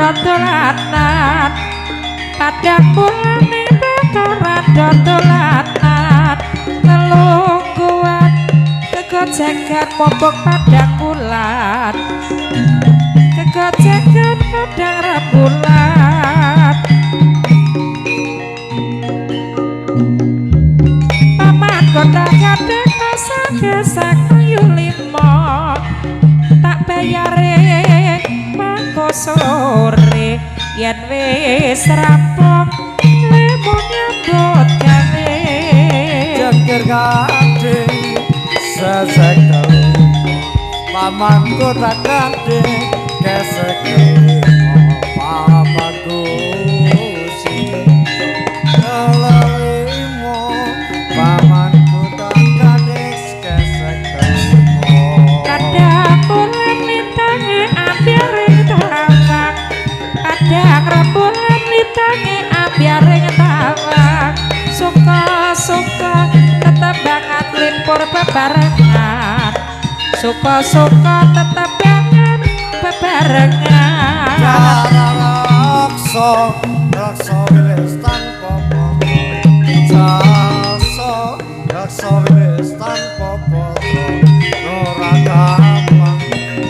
Batara dolanan padang bulane Batara dolanan lelungguan kegojekan mobok padang bulan kegojekan padang rembulan paman kotak kadek pasang kayu limo tak bayare mangko sore yen wis rampung lemo nyambut gawe jengkir gading sesek telu pamanku tak gading kesek limo pamanku limo pamanku tak gading kesek limo kadang bulan lintange ambyare tawang kadang rembulan lintange ambyare tawang suka-suka tetembangan limpur bebarengan suka-suka tetembangan bebarengan raksa raksa wilis tanpa patra jasa raksa wilis tanpa patra ora gampang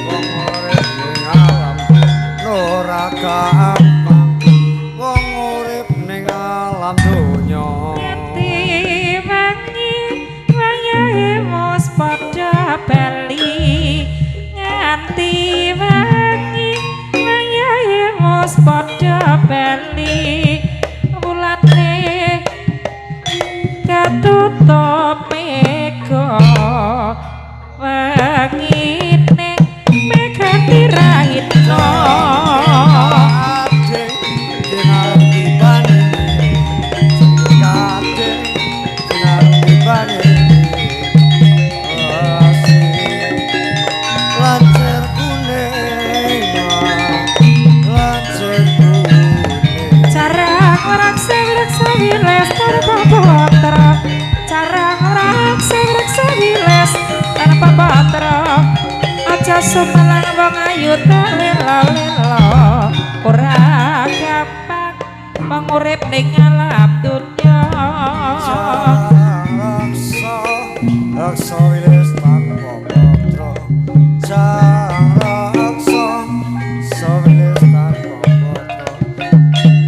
wong urip ning alam ora gampang wong urip ning alam donya nganti wengi wayahe mus padha bali nganti wengi wayahe mus padha bali wulane katutup mega wengine megati rahitna kading dinarep kading dinarep lancir kuning lancir kuning carang raksa raksa wiles tanpa patra carang raksa raksa wiles tanpa patra aja sumelang wong ayu lela-lela ora gampang wong urip ning alam dunya raksa raksa wilis tanpa patra raksa wilis tanpa patra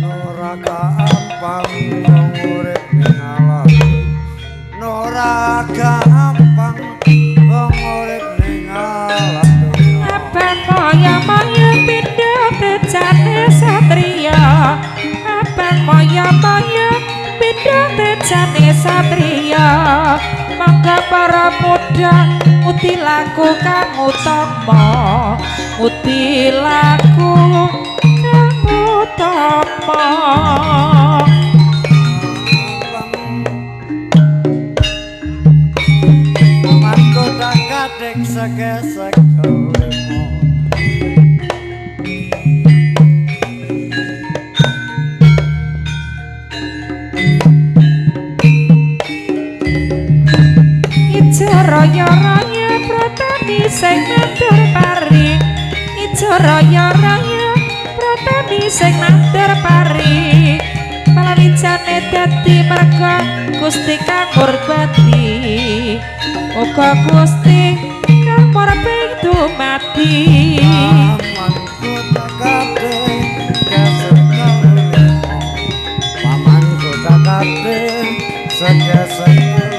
ora gampang wong urip ning alam ora gampang wong urip ning alam donya abang moyo-moyo pindho tejane satriya abang moyo-moyo pindho tejane satriya mangga para muda nguti laku kang utama nguti laku kang utama pamanku tak kadek segesek limo ijo raya-raya pratani sing nandur pari ijo raya-raya pratani sing nandur pari palawijane dadi merga Gusti kang murbati muga Gusti kang murbing dumadi pamanku tak kadek gesek limo pamanku tak kadek segesek limo